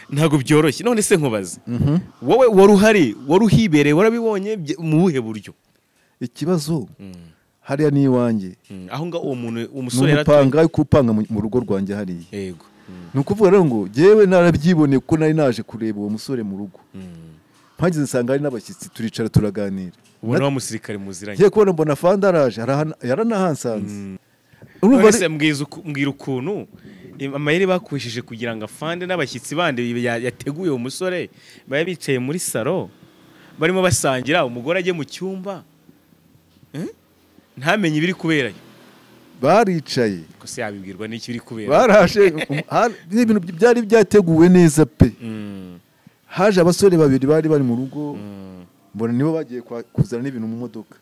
Ntabwo byoroshye. None se nkubaze, wowe wari uhari, wari uhibereye, warabibonye mu buhe buryo? Ikibazo hariya ni iwanjye. Aho ngaho uwo muntu umusore yaratupanga kupanga mu rugo rwanjye hariya. Yego. Ni ukuvuga rero ngo jewe narabyiboneye kuko nari naje kureba uwo musore mu rugo. Mpageze nsanga hari n'abashyitsi, turicara turaganira. Ubona wa musirikare muziranye. Ngiye kubona mbona afande araje, yaranahansanze. Urumva se mbwira ukuntu amayeri bakoresheje kugira ngo afande n'abashyitsi bandi yateguye uwo musore babe bicaye muri salo barimo basangira, umugore ajye mu cyumba ntamenye ibiri kuberayo. Baricaye. Ko se yabibwirwa n'iki biri kubera? Barashe ibintu byari byateguwe neza pe. Haje abasore babiri bari bari mu rugo, mbona nibo bagiye kuzana n'ibintu mu modoka.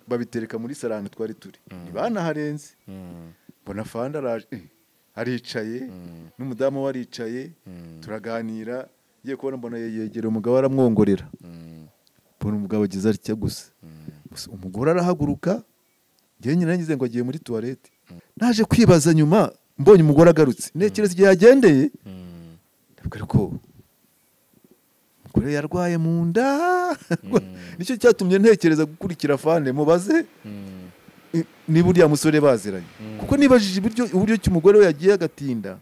Babitereka muri salon twari turi. Ntibanaharenze. Mbona afande araje, aricaye n'umudamu we aricaye, turaganira. Ngiye kubona mbona yegera umugabo aramwongorera. Mbona umugabo agize atya gusa. Umugore arahaguruka, ngiye nyina ngize ngo agiye muri toilette. Naje kwibaza nyuma mbonye umugore agarutse, ntekereza igihe yagendeye, ndavuga ariko umugore yarwaye mu nda. Nicyo cyatumye ntekereza gukurikira afande mubaze niba uriya musore baziranye, kuko nibajije uburyo cy'umugore we yagiye agatinda,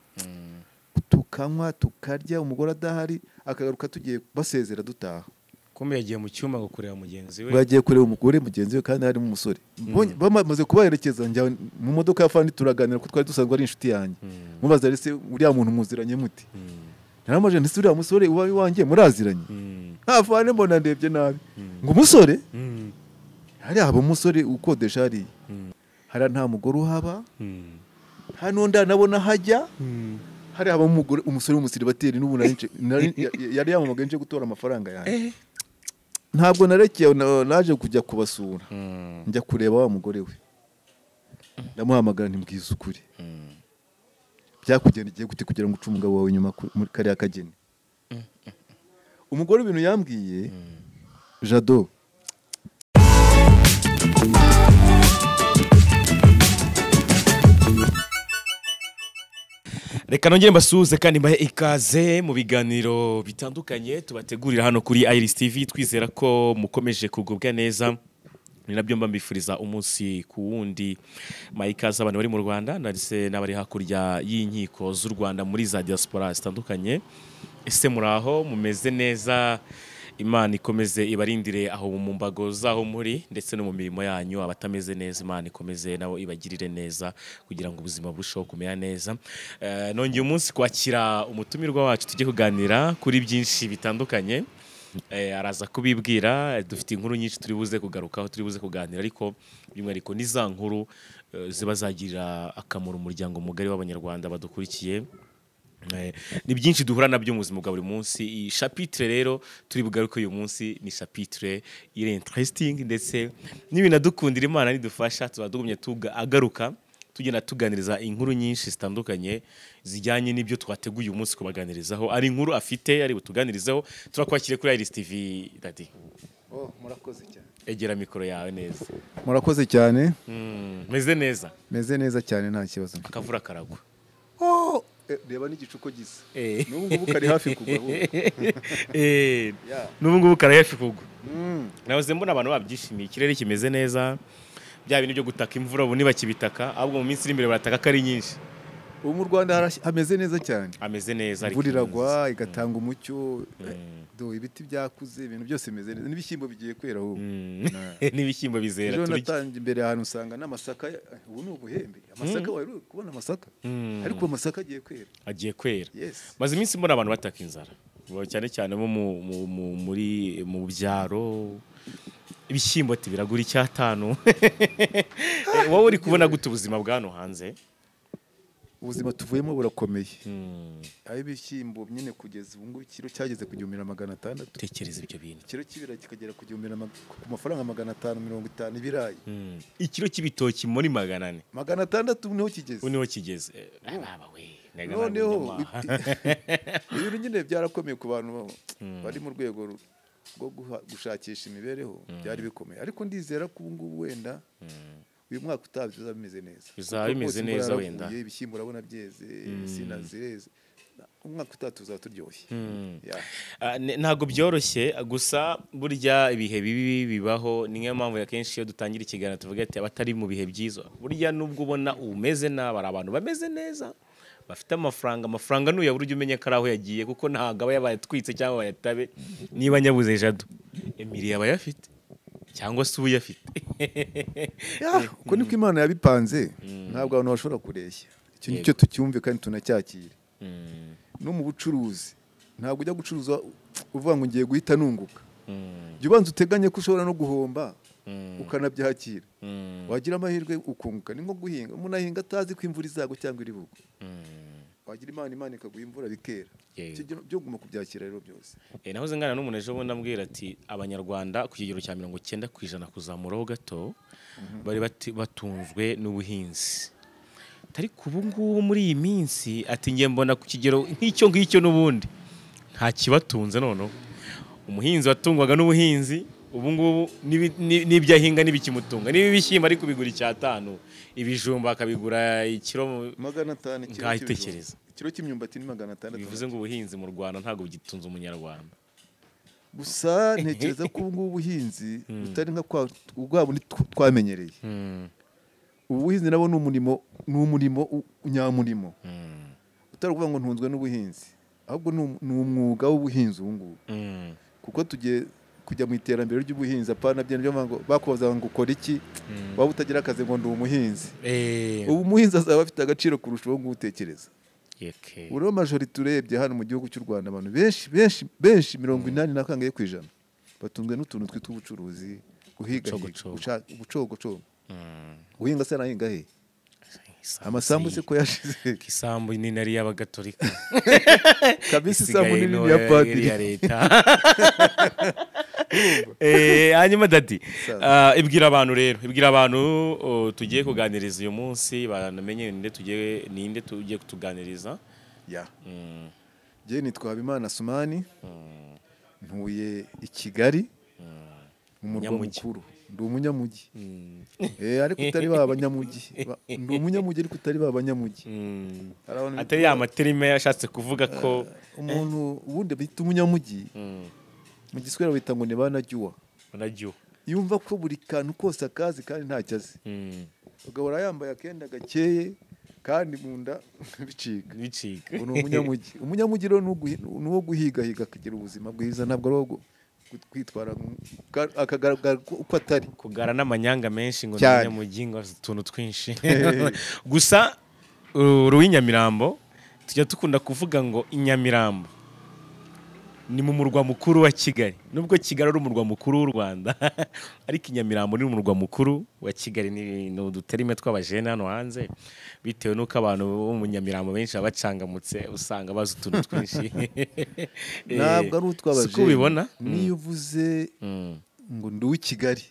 tukanywa tukarya, umugore adahari akagaruka tugiye basezera dutaha. Kumbe yagiye mu cyumba ngo kureba mugenzi we. Bagiye kureba umugore mugenzi we kandi harimo umusore. Bamaze kubaherekeza njya mu modoka ya afande turaganira kuko twari dusanzwe ari inshuti yanjye. Mubaza rese uriya muntu muziranye muti? Naramaje nti uriya musore uba iwanjye muraziranye? Afande mbona ndebye nabi. Ngo umusore? Hari haba umusore ukodesha hariya. Hari nta mugore uhaba. Hano ndanabona hajya. Hari haba umugore umusore w'umusiribateri n'ubu yari yamamaga nje gutora amafaranga yanjye. Ntabwo narekeye, naje kujya kubasura. Njya kureba wa mugore we. Ndamuhamagara ntimbwiza ukuri. Byakugendekeye gute kugira ngo uce umugabo wawe inyuma muri kariya kageni? Umugore ibintu yambwiye, Jado. Reka nongere mbasuhuze kandi mbahe ikaze mu biganiro bitandukanye tubategurira hano kuri Iris TV, twizera ko mukomeje kugubwa neza. Ni nabyo mba mbifuriza umunsi ku wundi. Ikaze abantu bari mu Rwanda ndetse n'abari hakurya y'inkiko z'u Rwanda muri za diaspora zitandukanye. Ese muraho mumeze neza? Imana ikomeze ibarindire aho mu mbago zaho muri ndetse no mu mirimo yanyu. Abatameze neza Imana ikomeze nabo ibagirire neza kugira ngo ubuzima burusheho kumera neza. Nongeye umunsi kwakira umutumirwa wacu tujye kuganira kuri byinshi bitandukanye. Araza kubibwira, dufite inkuru nyinshi turi buze kugarukaho, turi buze kuganira, ariko by'umwihariko ni za nkuru ziba zagirira akamaro umuryango mugari w'Abanyarwanda badukurikiye. Ni byinshi duhura nabyo mu buzima bwa buri munsi. Iyi chapitre rero turi bugaruke uyu munsi ni chapitre iri interesting, ndetse n'ibinadukundira Imana nidufasha tuzadugumye agaruka tugenda tuganiriza inkuru nyinshi zitandukanye zijyanye n'ibyo twateguye uyu munsi kubaganirizaho. Ari inkuru afite ari butuganirizeho. Turakwakire kuri Iris TV Daddy. Oh, murakoze cyane. Egera mikoro yawe neza. Murakoze cyane. Meze neza. Meze neza cyane nta kibazo. Akavura karagwa. Oh, reba n'igicuko gisa. N'ubu ngubu kari hafi kugwa. N'ubu ngubu kari hafi kugwa. Nahoze mbona abantu babyishimiye, ikirere kimeze neza. Bya bintu byo gutaka imvura ubu ntibakibitaka, ahubwo mu minsi iri imbere barataka ko ari nyinshi. Ubu mu Rwanda hameze neza cyane. Ameze neza, ariko imvura iragwa igatanga umucyo. Do ibiti byakuze, ibintu byose bimeze neza, n'ibishyimbo bigiye kwera ubu. N'ibishyimbo bizera. Ejo natangiye imbere ahantu usanga n'amasaka, ubu ni ubuhembe. Amasaka wari kubona amasaka, ariko amasaka agiye kwera. Agiye kwera. Maze iminsi mbona abantu bataka inzara, cyane cyane bo muri mu byaro. Ibishyimbo ati biragura 5. Wowe uri kubona gute ubuzima bwa hano hanze? Ubuzima tuvuyemo burakomeye. Aho ibishyimbo nyine kugeza ubu ngubu ikiro cyageze ku 1600. Tekereza ibyo bintu. Ikiro cy'ibirayi kikagera ku ku mafaranga 550 ibirayi. Ikiro cy'ibitoki muri 400. 600 niho kigeze. Niho kigeze. Baba we. Noneho ibintu nyine byarakomeye ku bantu bari mu rwego rwo gushakisha imibereho, byari bikomeye. Ariko ndizera ko ubu ngubu wenda uyu mwaka utaha bizaba bimeze neza. Bizaba bimeze neza wenda. Ibishyimbo urabona byeze, insina zireze. Umwaka utaha tuzaba turyoshye. Yeah. Ntabwo byoroshye, gusa burya ibihe bibi bibaho. Ni niyo mpamvu akenshi iyo dutangira ikiganiro tuvuga ati abatari mu bihe byiza, burya nubwo ubona umeze nabi, hari abantu bameze neza bafite amafaranga. Amafaranga nuyabura ujya umenya ko ari aho yagiye, kuko ntabwo aba yabaye atwitse cyangwa bayatabe. Niba nyabuze Jado Emily aba ayafite cyangwa se ubu uyafite. Yeah, uko niko Imana yabipanze, ntabwo abantu bashobora kureshya. Icyo nicyo tucyumve kandi tunacyakire. No mu bucuruzi, ntabwo ujya gucuruza uvuga ngo ngiye guhita nunguka. Jya ubanza uteganye ko ushobora no guhomba, ukanabyakira, wagira amahirwe ukunguka. Ni nko guhinga, umuntu ahinga atazi ko imvura izagwa cyangwa iri bugwe. Wagira Imana, Imana ikaguha imvura bikera. Icyo gihe byo guma kubyakira rero byose. Nahoze ngana n'umuntu ejo bundi ambwira ati Abanyarwanda ku kigero cya 90% kuzamuraho gato bari batunzwe n'ubuhinzi, ariko ubu ngubu muri iyi minsi ati ngiye mbona ku kigero nk'icyo ngicyo n'ubundi nta kibatunze. Noneho umuhinzi watungwaga n'ubuhinzi, ubu ngubu n'ibyo ahinga n'ibikimutunga, niba ibishyimbo ari kubigura 5, ibijumba akabigura ikiro 500 ikiro Ngaho cy'ibijumba. itekereza. Ikiro cy'imyumbati ni 600. Bivuze ngo ubuhinzi mu Rwanda ntabwo bugitunze Umunyarwanda. Gusa ntekereza ko ubu ngubu ubuhinzi butari nka kwa bwa bundi twamenyereye. Ubu buhinzi nabo ni umurimo, ni umurimo nyamurimo, utari ukuvuga ngo ntunzwe n'ubuhinzi, ahubwo ni umwuga w'ubuhinzi ubu ngubu, kuko tugiye kujya mu iterambere ry'ubuhinzi, apana bya byo ngo bakubaza ngo ukora iki, waba utagira akazi ngo ndi umuhinzi. Ubu umuhinzi azaba afite agaciro kurusha uwo nguwo utekereza. Ubu rero majorité urebye hano mu gihugu cy'u Rwanda, abantu benshi benshi benshi, 80 na kangahe batunzwe n'utuntu twitwa ubucuruzi, guhiga, Ubucogocogo. Ubucogocogo. Guhinga se nahinga he? Amasambu se ko yashize? Isambu nini ari iy'Abagatolika. Kabisa, isambu Isigaye nini ntoya ya padiri. iri iya leta. Hanyuma daddy, Sawa. ibwira abantu rero, ibwira abantu tugiye kuganiriza uyu munsi, banamenye ninde tugiye kutuganiriza. Ya, njye nitwa Habimana Sumani, ntuye i Kigali mu murwa Nyamujyi. mukuru. Ndi umunyamujyi, ariko utari ba banyamujyi. Ndi umunyamujyi ariko utari ba banyamujyi. Hari abantu Atari ya materime yashatse kuvuga ko umuntu ubundi bita umunyamujyi, mu Giswahili bita ngo ni banajyuwa. Unajua. Yumva ko buri kantu kose akazi kandi ntacyo azi, ugahora yambaye akenda gakeye kandi mu nda bicika. Bicika. Ngo ni umunyamujyi. Umunyamujyi rero ni uwo guhigahiga akagira ubuzima bwiza, ntabwo ari uwo kwitwara akagaragara uko atari. Kugara n'amanyanga menshi ngo ni Cyane. umunyamujyi, ngo afite utuntu twinshi. Gusa uri uw'inyamirambo, tujya dukunda kuvuga ngo Inyamirambo ni mu murwa mukuru wa Kigali. Nubwo Kigali ari umurwa mukuru w'u Rwanda, ariko Inyamirambo ni umurwa mukuru wa Kigali. Ni uduterime tw'abajene hano hanze, bitewe n'uko abantu bo mu Nyamirambo benshi baba bacangamutse, usanga bazi utuntu twinshi. Ntabwo ari utw'abajene. Siko ubibona? Niyo uvuze ngo ndi uw'i Kigali,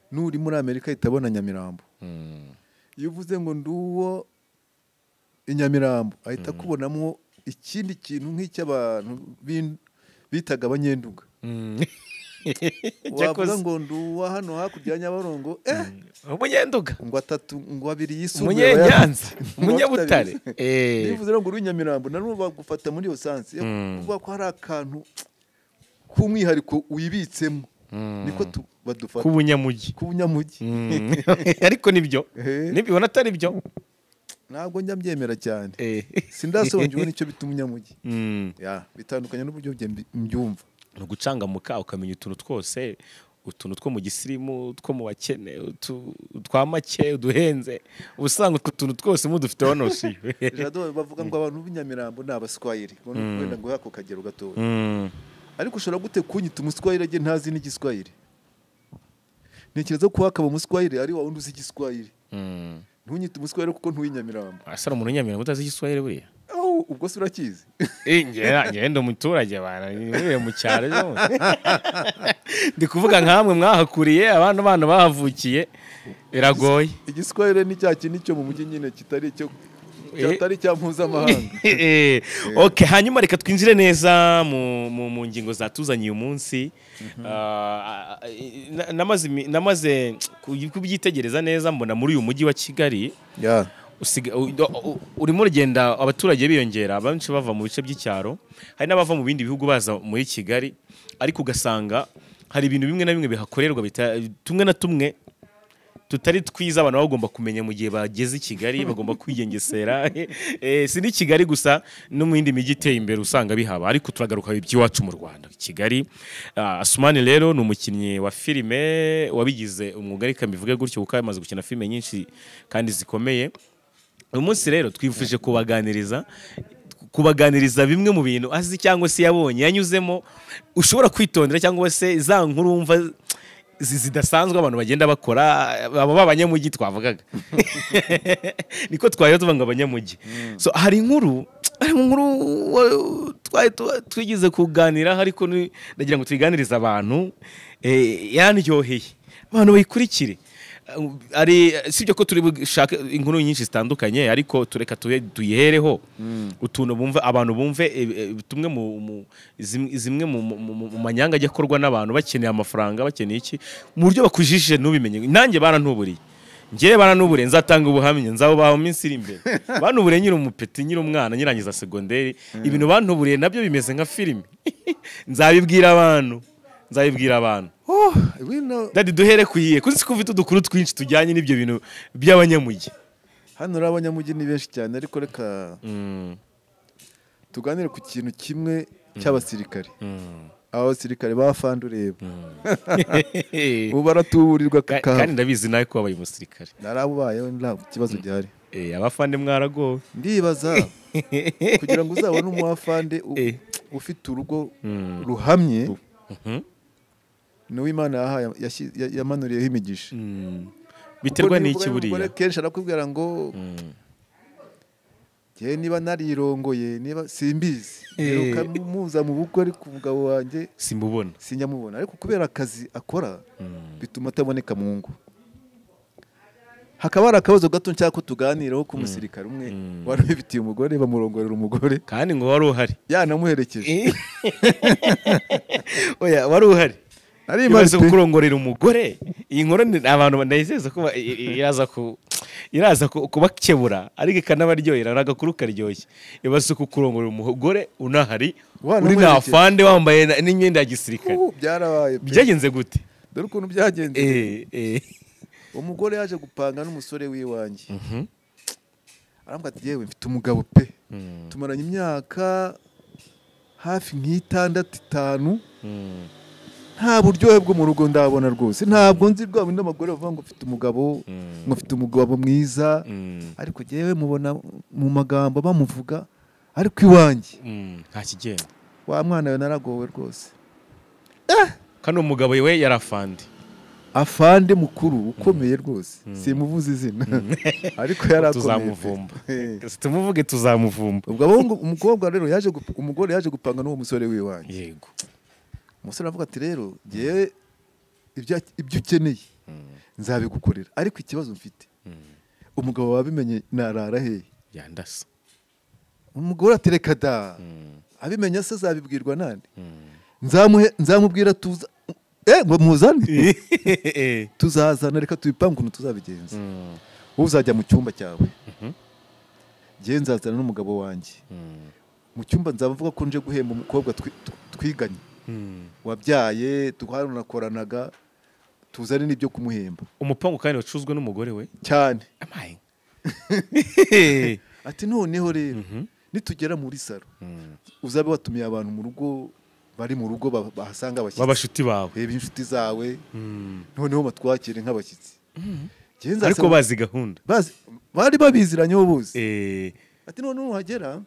n'uri muri Amerika ahita abona Nyamirambo. Iyo uvuze ngo ndi uwo i Nyamirambo, ahita akubonamo ikindi kintu nk'icy'abantu bitaga Abanyenduga. Wavuga Cyakoze. ngo ndi uwa hano hakurya ya Nyabarongo, Umunyenduga. ngo atatu, ngo abiri yisumbuye. Umunyenyanza, Umunyabutare. Niyo uvuze ngo uri Nyamirambo, nanone bagufata muri iyo sens yo kuvuga ko hari akantu k'umwihariko wibitsemo. Niko badufata. K'ubunyamujyi. K'ubunyamujyi. Ariko nibyo, nibibona atari byo. Ntabwo njya mbyemera cyane, sindasobanukirwa n'icyo bita umunyamujyi. Ya, bitandukanye n'uburyo njye mbyumva. Ni ugucangamuka, ukamenya utuntu twose, utuntu two mu gisirimu, two mu bakene, utwa make, uduhenze, uba usanga utwo tuntu twose mudufiteho notion. Jado, bavuga ngo abantu b'inyamirambo ni Abaswahili, ngo wenda ngo ako kagero gatoya, ariko ushobora gute kunyita Umuswahili ajye ntazi n'Igiswahili? Ntekereza ko hakaba Umuswahili ari wa wundi uzi Igiswahili. Ntunyite Umuswahili kuko ntuye i Nyamirambo. Asa umuntu w'inyamirambo utazi Igiswahili buriya? Oh, ubwo se urakizi? Njye ndi umuturage bana, nuriye mu cyaro ejo. Ndi kuvuga nkamwe mwahakuriye, abana bana bahavukiye, biragoye. Igiswahili ni cya kindi cyo mu mujyi nyine, kitari icyo kitari cya mpuzamahanga. Okay, hanyuma reka twinjire neza mu ngingo zatuzanye uyu munsi. Namaze kubyitegereza neza, mbona muri uyu mujyi wa Kigali Ya. Urimo uragenda abaturage biyongera, benshi bava mu bice by'icyaro, hari n'abava mu bindi bihugu baza muri Kigali, ariko ugasanga hari ibintu bimwe na bimwe bihakorerwa tumwe na tumwe tutari twiza abantu bagomba kumenya mu gihe bageze i Kigali, bagomba kwigengesera. Si ni Kigali gusa, no mu yindi mijyi iteye imbere usanga bihaba, ariko turagaruka iby'iwacu mu Rwanda Kigali. Asumani rero ni umukinnyi wa filime wabigize umwuga, reka mbivuge gutyo kuko yamaze gukina filime nyinshi kandi zikomeye. Uyu munsi rero twifuje kubaganiriza bimwe mu bintu azi cyangwa se yabonye yanyuzemo, ushobora kwitondera cyangwa se za nkuru wumva zidasanzwe abantu bagenda bakora, aba b'abanyamujyi twavugaga niko twari tuvuga ngo abanyamujyi. So hari inkuru twari twigize kuganira, ariko ndagira ngo tuyiganirize abantu, yanryoheye abantu bayikurikire. Ari sibyo ko turi bushake inkuru nyinshi zitandukanye, ariko tureka tuyihereho utuntu bumve abantu bumve tumwe mu zimwe mu manyanga ajya akorwa n'abantu bakeneye amafaranga, bakeneye iki mu buryo bakujije ntubimenye. Nanjye barantuburiye, njyewe baranuburiye, nzatanga ubuhamya, nzabubaha mu minsi iri imbere. Banuburiye nyiri umupeti, nyiri umwana, nyirangiza segonderi, ibintu bantuburiye nabyo bimeze nka filime. Nzabibwira abantu. Dadi duhere kuyiye kuzi ko ufite udukuru twinshi tujyanye n'ibyo bintu by'abanyamujyi. Hano rero abanyamujyi ni benshi cyane, ariko reka tuganire ku kintu kimwe cy'abasirikare. Aba basirikare ba fandi ureba ubu baratuburirwa kandi ndabizi nawe ko wabaye umusirikare. Narabubayeho nta kibazo gihari. Abafande mwaragowe. Ndibaza kugira ngo uzabone umuafande ufite urugo ruhamye n'uwimana yahaye yamanuriyeho imigisha. Biterwa n'iki buriya? Kenshi arakubwira ngo njye niba narirongoye, niba simbizi, reka muza mu bukwe ariko umugabo wanjye simbubona, sinyamubona, ariko kubera akazi akora bituma ataboneka mu ngo. Hakaba hari akabazo gato nshaka ko tuganiraho ku musirikare umwe wari ubifitiye umugore, bamurongorera umugore kandi ngo wari uhari, yanamuherekeje. Oya, wari uhari. Ibaze kurongorera umugore. Iyi nkuru abantu ndayizeza ko iraza kubakebura, ariko ikanabaryohera, agakuru karyoshye. Ibaze kurongorera umugore unahari, uri na afande wambaye n'imyenda ya gisirikare. Byarabaye. Byagenze gute? Dore ukuntu byagenze. Umugore yaje gupanga n'umusore w'iwanjye. Arambwira ati yewe mfite umugabo pe, tumaranye imyaka hafi nk'itandatu itanu, nta buryohe bwo mu rugo ndabona rwose. Ntabwo nzi bwa bundi abagore bavuga ngo mfite umugabo, ngo mfite umugabo mwiza, ariko yewe mubona mu magambo bamuvuga, ariko iwanjye nta kigenda. Wa mwana we naragowe rwose. Kano umugabo we yarafande, afande mukuru ukomeye rwose, simuvuze izina ariko yarakomeye. Tuzamuvumba, tumuvuge tuzamuvumba. Ubwo umukobwa rero yaje, umugore yaje gupanga n'uwo musore w'iwanjye. Yego. Umusore avuga ati rero njyewe ibyo ukeneye nzabigukorera, ariko ikibazo mfite umugabo wabimenye narara hehe? Yandasa. Umugore ati reka da, abimenya se azabibwirwa nande? Nzamubwira tuza ngo muzane tuzazana, reka tubipange ukuntu tuzabigenza. Wowe uzajya mu cyumba cyawe, njyewe nzazana n'umugabo wanjye mu cyumba, nzavuga ko nje guhemba umukobwa twiganye wabyaye, twanakoranaga, tuzane n'ibyo kumuhemba. Umupangu kandi wacuzwe n'umugore we cyane. Ati noneho rero nitugera muri salo uzabe watumiye abantu mu rugo, bari mu rugo bahasanga abashyitsi, babashuti bawe, reba inshuti zawe, noneho batwakire nk'abashyitsi. Ariko bazi gahunda, bari babiziranyeho bose. Ati noneho nuhagera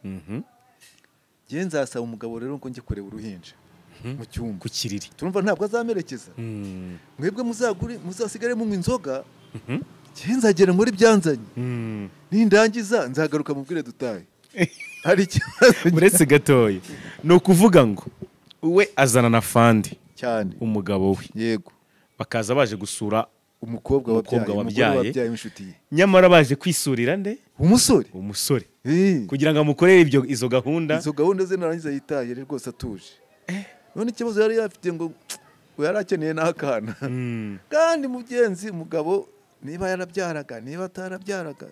njye nzasaba umugabo rero ngo njye kureba uruhinja mu cyumba ku kiriri, turumva ntabwo azamerekeza. Mwebwe muzagure, muzasigare munywa inzoga, njye nzagera muri byanzanye, nindangiza nzagaruka mubwire dutahe. Hari ikibazo uretse gatoya, ni ukuvuga ngo we azana na fandi cyane umugabo we, yego, bakaza baje gusura umukobwa wabyaye inshuti ye, nyamara baje kwisurira nde? Umusore kugira ngo amukorere ibyo izo gahunda ze narangiza yitaye rwose atuje. None ikibazo yari yafite ngo yari akeneye n'akana, kandi mugenzi umugabo Niba yarabyaraga, niba atarabyaraga,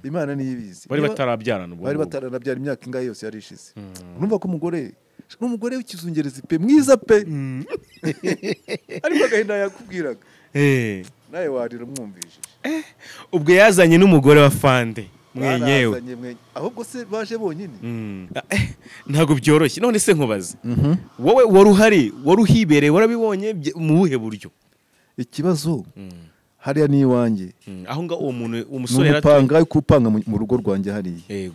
Imana niyo ibizi. Bari batarabyarana ubwo. Bari bataranabyara, imyaka ingahe yose yari ishize. Urumva ko umugore n'umugore w'ikizungerezi pe, mwiza pe, ariko agahinda yakubwiraga nawe warira umwumvishije. Ubwo yazanye n'umugore wa Fande mwenyewe. Barazanye ahubwo se baje bonyine. Ntabwo byoroshye. None se nkubaze, wowe wari uhari, wari uhibereye, warabibonye mu buhe buryo? Ikibazo hariya ni iwanjye. Aho ngaho uwo muntu, uwo Ni musore yaratuye. Umupanga kupanga mu rugo rwanjye hariya.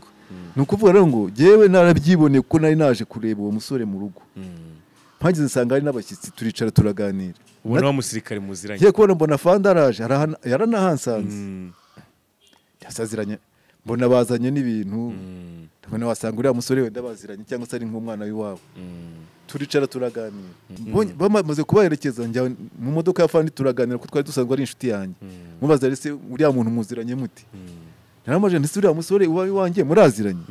Ni ukuvuga rero ngo jyewe narabyiboneye kuko nari naje kureba uwo musore mu rugo, mpageze nsanga hari n'abashyitsi, turicara turaganira. Ubona wa musirikare muziranye. Ngiye kubona mbona Fande araje, yaranahansanze. Yasaziranye, mbona bazanye n'ibintu, ndabona wasanga uriya musore wenda baziranye cyangwa se ari nk'umwana w'iwabo. Turicara turaganira. Bamaze kubaherekeza, njya mu modoka ya Fandi turaganira kuko twari dusanzwe ari inshuti yanjye. Mubaza ese uriya muntu muziranye muti? Naramubajije nti: "Ese uriya musore uba iwanjye muraziranye?"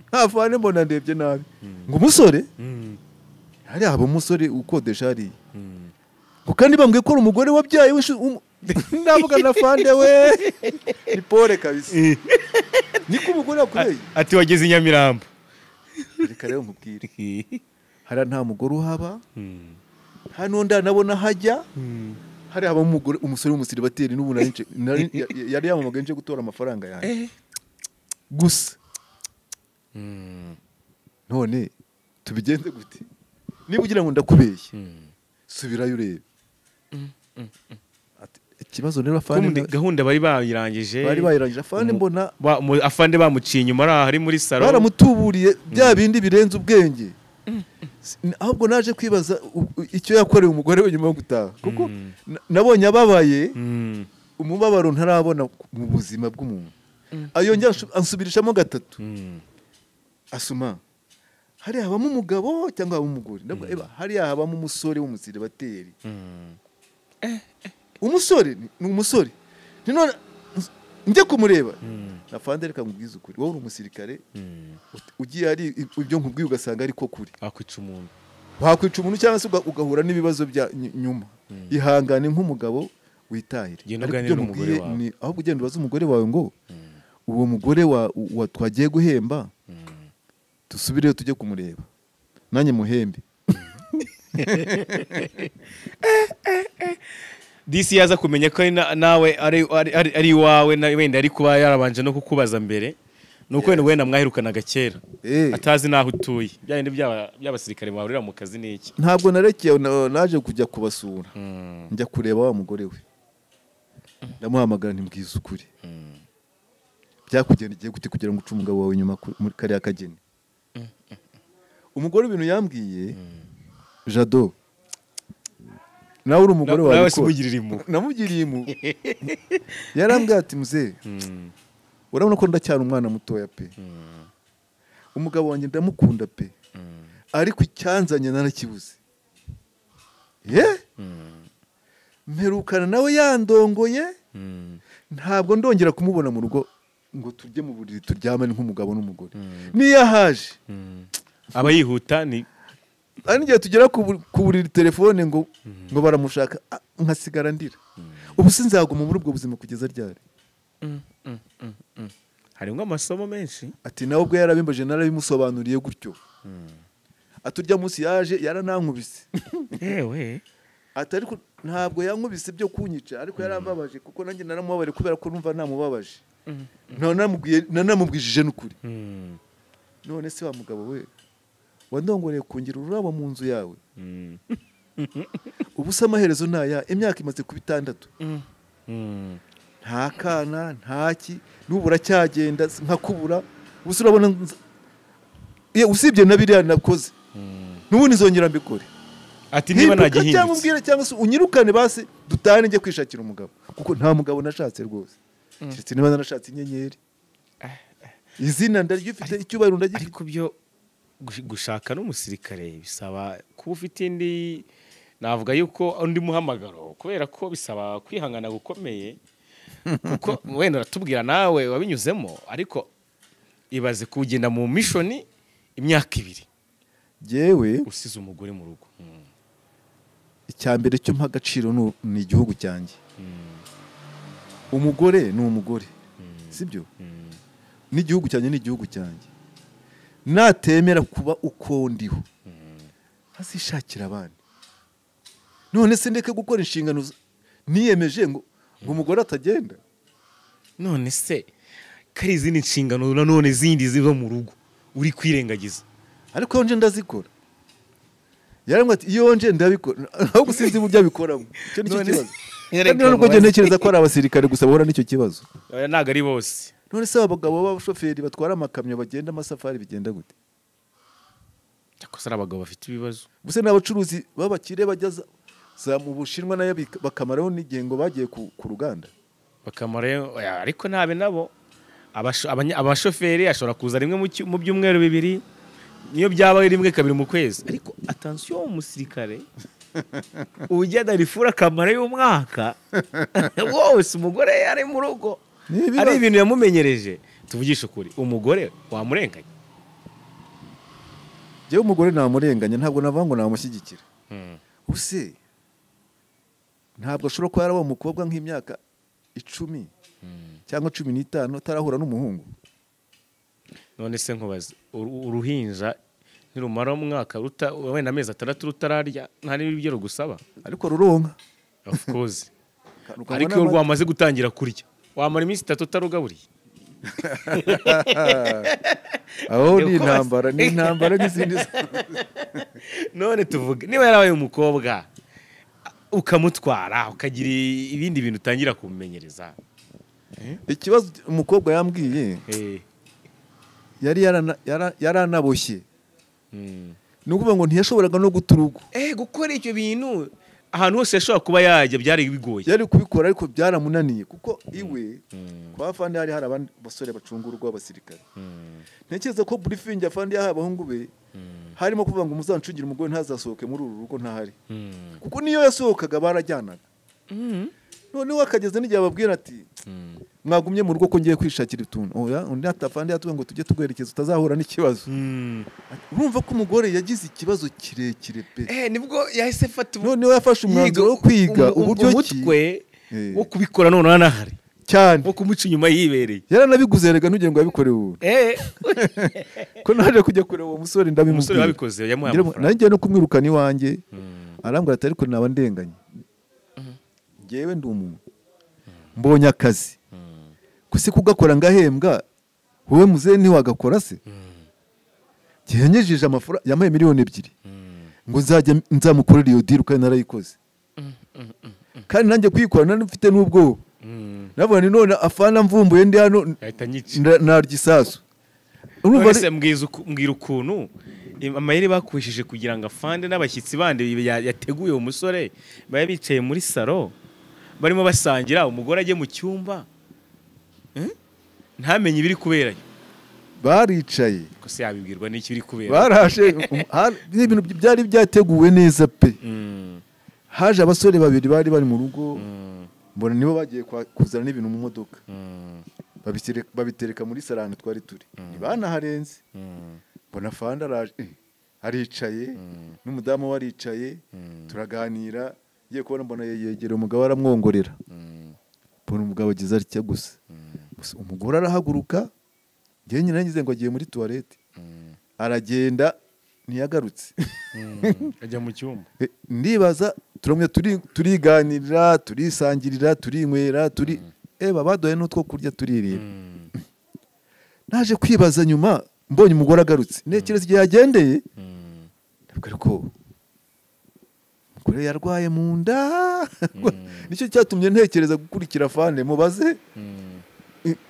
Nta Fande mbona ndebye nabi ngo umusore hariya haba umusore ukodesha hariya, ngo kandi bambwiye ko ari umugore wabyaye ndavuga na Fande we ni pole kabisa, niko umugore yakureye. Ati wageze i Nyamirambo. Reka rero nkubwire, hariya nta mugore uhaba, nta n'undi nabona hajya. Hariya habamo umugore, umusore w'umusiribateri, n'ubu yari yamamagaye nje gutora amafaranga yanjye gusa. None tubigenze gute? Niba ugira ngo ndakubeshye, subirayo urebe. Ati, ikibazo rero afande Gahunda bari bayirangije. Bari bayirangije, afande mbona Afande bamuciye inyuma ari aho ari muri salo. Baramutuburiye bya bindi birenze ubwenge. Ahubwo naje kwibaza icyo yakorewe umugore we nyuma yo gutaha, kuko nabonye ababaye umubabaro ntarabona mu buzima bw'umuntu. Ayongera ansubirishamo gatatu: "Asuma, hariya habamo umugabo cyangwa habamo umugore?" Ndavuga: "Eba, hariya habamo umusore w'umusiribateri." Umusore ni umusore. Ni none njye kumureba afande, reka nkubwize ukuri, wowe uri umusirikare, ugiye hari ibyo nkubwiye ugasanga ariko kuri Wakwica umuntu. Wakwica umuntu cyangwa se ugahura n'ibibazo bya nyuma. Ihangane nk'umugabo witahire. Genda Ariko uganire ibyo n'umugore nkubwiye wawe. ni ahubwo ugenda ubaze umugore wawe ngo uwo mugore wa twagiye guhemba, dusubireyo tujye kumureba nanjye muhembe. Disi yaza kumenya ko ari nawe ari iwawe na wenda ari kuba yarabanje no kukubaza mbere, nuko wenda mwahirukanaga kera, atazi n'aho utuye, bya bindi by'abasirikare bahurira mu kazi n'iki. Ntabwo narekeye, naje kujya kubasura, njya kureba wa mugore we, ndamuhamagara ntimbwize ukuri, byakugendekeye gute kugira ngo uce umugabo wawe inyuma muri kariya kageni? Umugore ibintu yambwiye, Jado, nawe uri umugore Nawe wabikora. simugirira impuhwe. Namugiriye impuhwe. Yarambwiye ati: "Muzehe, urabona ko ndacyari umwana mutoya pe, umugabo wanjye ndamukunda pe, ariko icyanzanye narakibuze ye. Mperukana nawe yandongoye, ntabwo ndongera kumubona mu rugo ngo tujye mu buriri turyamane nk'umugabo n'umugore. Niyo ahaje Aba yihuta ni hari n'igihe tugera ku buriri, telefone ngo baramushaka, nkasigara ndira. Ubu sinzaguma muri ubwo buzima kugeza ryari?" Harimo amasomo menshi. Ati nawe ubwo yarabimbaje, narabimusobanuriye gutyo. Ati urya munsi yaje yaranankubise. Yewe. Ati ariko ntabwo yankubise byo kunyica, ariko yarambabaje kuko nanjye naramubabariye kubera ko numva namubabaje, nanamubwijije n'ukuri. None se wa mugabo we wandongoreye kungira ururabo mu nzu yawe, ubu se amaherezo ntaya? Imyaka imaze kuba 6, nta kana, ntaki, n'ubu uracyagenda nkakubura. Ubu se urabona Ye, usibye na biriya nakoze, n'ubundi nzongera mbikore." Ati niba Hinduka cyangwa nagihindutse umbwire cyangwa se unyirukane, basi dutane njye kwishakira umugabo, kuko nta mugabo nashatse rwose, keretse niba narashatse inyenyeri. Izina ndaryifite, icyubahiro ndagifite. Ariko byo gushaka n'umusirikare bisaba kuba ufite indi, navuga yuko undi muhamagaro, kubera ko bisaba kwihangana gukomeye, kuko wenda uratubwira nawe wabinyuzemo, ariko ibaze kugenda mu mission imyaka 2 Jyewe usize umugore mu rugo. Icya mbere cyo mpa agaciro ni igihugu cyanjye. Umugore ni umugore, sibyo? N'igihugu cyanjye ni igihugu cyanjye. Natemera kuba uko ndiho, azishakira abandi. None se ndeke gukora inshingano niyemeje ngo umugore atagenda? None se kari izindi nshingano nanone zindi ziva mu rugo uri kwirengagiza? Ariko nje ndazikora. Yarambwira ati iyo nje ndabikora, ahubwo sinzi uburyo abikoramo. Icyo nicyo kibazo. Kandi nubwo njye ntekereza ko ari abasirikare gusa bahura n'icyo kibazo. Oya, ntabwo ari bose. None se abagabo b'abashoferi batwara amakamyo bagenda amasafari bigenda gute? Cyakose ari abagabo bafite ibibazo. Gusa n'abacuruzi b'abakire bajya za mu Bushinwa nayo bakamaraho n'igihe ngo bagiye ku ruganda. Bakamarayo, ariko ntabe nabo. Abashoferi ashobora kuza rimwe mu byumweru bibiri, niyo byaba rimwe kabiri mu kwezi. Ariko attention, umusirikare ujya Darifuru akamara y'umwaka wose umugore yari mu rugo, ari ibintu yamumenyereje. Tuvugishe ukuri, umugore wamurenganya? Jewe umugore namurenganya, ntabwo navuga ngo namushyigikira. Use ntabwo ashobora kuba yarabaye umukobwa nk'imyaka 10 cyangwa 15 atarahura n'umuhungu. None se nkubaze, uruhinja ntirumara umwaka wenda amezi 6 rutararya, nta n'ibyo rugusaba? Ariko ruronka. Of course. Ariko iyo rwamaze gutangira kurya, wamara iminsi 3 utarugaburiye. Aho ni intambara, ni intambara n'izindi. None tuvuge niba yarabaye umukobwa ukamutwara ukagira ibindi bintu utangira kumumenyereza. Ikibazo umukobwa yambwiye, yari yaranaboshye. Ni ukuvuga ngo ntiyashoboraga no guta urugo. Gukora icyo bintu ahantu hose yashobora kuba yajya byari bigoye. Yari kubikora ariko byaramunaniye kuko iwe kwa afande hari abandi basore bacunga urugo b'abasirikare. Ntekereza ko briefing afande yahaye abahungu be harimo kuvuga ngo muzancungire umugore ntazasohoke muri uru rugo ntahari. Kuko niyo yasohokaga barajyanaga. Noneho akageza n'igihe ababwira ati mwagumye mu rugo ko ngiye kwishakira utuntu. Oya, undi atafande yatubwiye ngo tujye tuguherekeza utazahura n'ikibazo. Urumva ko umugore yagize ikibazo kirekire pe. Nibwo yahise fata noneho yafashe umwanzuro wo kwiga uburyo umutwe wo kubikora none anahari cyane, wo kumuca inyuma yibereye. Yaranabiguze rega ntugire ngo yabikorewe ubu. Ko naje kujya kureba uwo musore ndabimubwira. Umusore wabikoze yamuhaye amafaranga. Nanjye no kumwirukana iwanjye arambwira ati ariko naba ndenganye. Njyewe ndi umuntu mbonye akazi, gusa kugakora ngahembwa, wowe muzehe ntiwagakora se? Gihenyejeje amafaranga yampaye 2 miliyoni ngo nzajya nzamukorera iyo deal kandi narayikoze. Kandi nanjye kuyikora nari mfite n'ubwoba. Navuga ni none afana mvumbuye ndi hano narya isasu. Urumva se mbwira ukuntu amayeri bakoresheje kugira ngo afande n'abashyitsi bandi yateguye uwo musore babe bicaye muri salo barimo basangira, umugore ajye mu cyumba ntamenye ibiri kuberayo. Baricaye ko se yabibwirwa n'iki biri kubera? Barashe ibintu byari byateguwe neza pe. Haje abasore babiri bari bari mu rugo, mbona nibo bagiye kuzana n'ibintu mu modoka, babitereka muri salon twari turi, ntibanaharenze. Mbona afande araje aricaye n'umudamu we aricaye, turaganira. Ngiye kubona mbona yegera umugabo aramwongorera. Mbona umugabo agize atya gusa. Umugore arahaguruka, njye nyine nagize ngo agiye muri toilette, aragenda ntiyagarutse. Ajya mu cyumba. Ndibaza turamwe turiganirira, turisangirira, turinywera, turi baduhaye n'utwo kurya turirira. Naje kwibaza nyuma mbonye umugore agarutse, ntekereza igihe yagendeye, ndavuga ariko umugore yarwaye mu nda. Nicyo cyatumye ntekereza gukurikira afande mubaze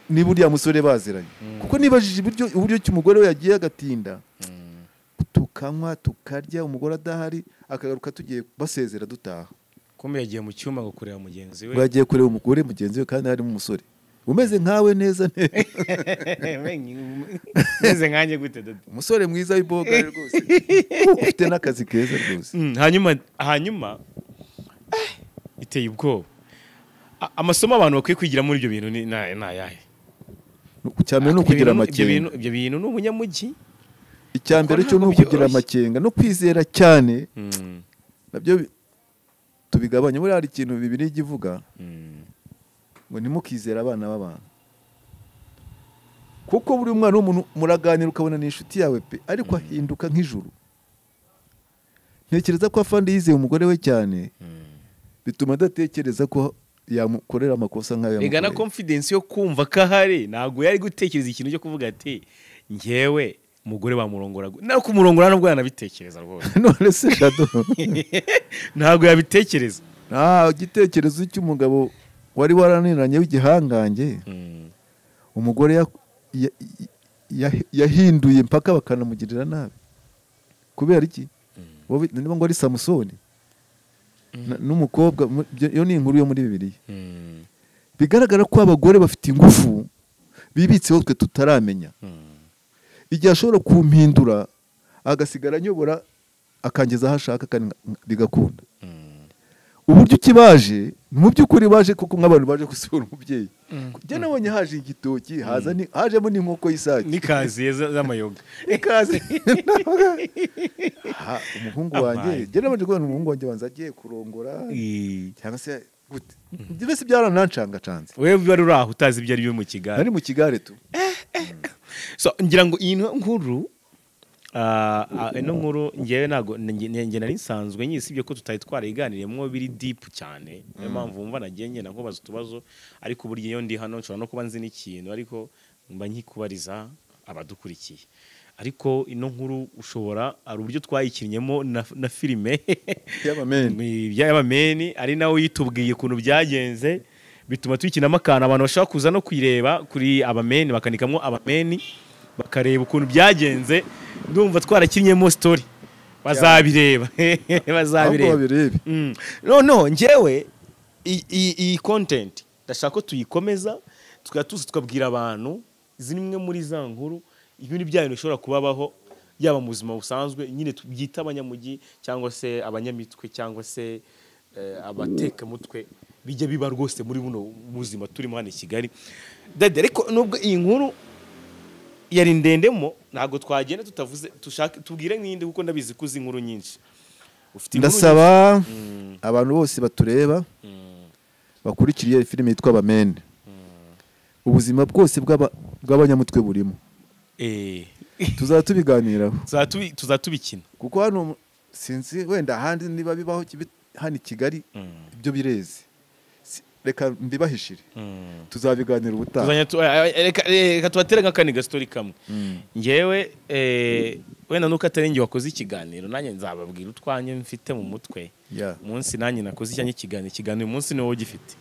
niba uriya musore baziranye. Kuko nibajije uburyo cy'umugore we yagiye agatinda, tukanywa tukarya, umugore adahari akagaruka tugiye basezera dutaha. Kumbe yagiye mu cyumba ngo kureba mugenzi we. Yagiye kureba umugore mugenzi we kandi harimo umusore umeze nkawe neza neza. Meze nkanjye gute dada? Umusore mwiza w'iboga rwose, ufite n'akazi keza rwose. Hanyuma iteye ubwoba. Amasomo abantu bakwiye kwigira muri ibyo bintu ni ayahe? Icya mbere ni ukugira amakenga. Ibyo bintu ni ubunyamujyi. Icya mbere cyo ni ukugira amakenga no kwizera cyane, nabyo tubigabanya. Buriya hari ikintu Bibiliya ivuga Ngo ntimukizere abana b'abantu, kuko buri mwana w'umuntu muraganira ukabona ni inshuti yawe pe, ariko ahinduka nk'ijuru. Ntekereza ko afande yizeye umugore we cyane, bituma adatekereza ko yamukorera amakosa nk'ayo Rega na yamukoreye. confidence yo kumva ko ahari, ntabwo yari gutekereza ikintu cyo kuvuga ati njyewe umugore bamurongora, no kumurongora nubwo yanabitekereza rwose. None se Jado, Ntabwo yabitekereza. Nta gitekerezo cy'umugabo wari warananiranye w'igihangange, umugore yahinduye mpaka bakanamugirira nabi. Kubera iki? Wowe niba ngo ari Samusoni n'umukobwa, iyo ni inkuru yo muri Bibiliya. Bigaragara ko abagore bafite ingufu bibitseho twe tutaramenya. Igihe ashobora kumpindura agasigara anyobora, akangeza aho ashaka kandi bigakunda. Uburyo ukibaje mu by'ukuri baje kuko nk'abantu baje gusura umubyeyi. Njye nabonye haje igitoki, haza hajemo n'inkoko y'isake N'ikaziye z'amayoga. Ikaze. Ha, umuhungu wanjye, Amaye. njye nabanje kubona umuhungu wanjye wanza agiye kurongora cyangwa se gute, mbese byaranancangacanze. Wewe wari uri aho utazi ibyo ari byo mu kigare. Nari mu kigare tu. So ngira ngo iyi nkuru, ino nkuru ngewe ntago nge nari nsanzwe nyisibye ko tutari twarayiganiriyemo biri deep cyane, niyo mpamvu wumva nagiye ngenda nkubaza utubazo, ariko burya iyo ndi hano nshobora no kuba nzi n'ikintu ariko mba nkikubariza abadukurikiye. Ariko ino nkuru ushobora hari uburyo twayikinnyemo na filime y'abameni. Y'abameni, ari nawe yitubwiye ukuntu byagenze, bituma tuyikinamo akantu abantu bashobora kuza no kuyireba kuri abameni, bakanikamwo abameni bakareba ukuntu byagenze. Ndumva twarakinnyemo story, bazabireba. Ahubwo Bazabireba. babirebe. No njyewe iyi content ndashaka ko tuyikomeza, tukaba tuzi tukabwira abantu zimwe muri za nkuru, ibintu bya bintu bishobora kubabaho yaba mu buzima busanzwe nyine tubyita abanyamujyi cyangwa se abanyamitwe cyangwa se abatekamutwe, bijya biba rwose muri buno buzima turimo hano i Kigali. Dade, ariko nubwo iyi nkuru yari ndendemo, ntabwo twagenda tutavuze, tushake tubwire nk'indi kuko ndabizi ko uzi inkuru nyinshi. Ufite inkuru Ndasaba nyinshi. Abantu bose batureba, bakurikiriye filime yitwa Abamene, ubuzima bwose bw'abanyamutwe burimo. Tuzaba tubiganiraho. Tuzatubikina. Kuko hano sinzi wenda ahandi niba bibaho, hano i Kigali ibyo bireze. Reka mbibahishire, tuzabiganira ubutaha. Reka tubatere nk'akandi gasitori kamwe. Ngewe wenda nuko atari njye wakoze ikiganiro, nanjye nzababwira utwanjye mfite mu mutwe. Umunsi nanjye nakoze icyanjye ikiganiro, uyu munsi ni wowe ugifite,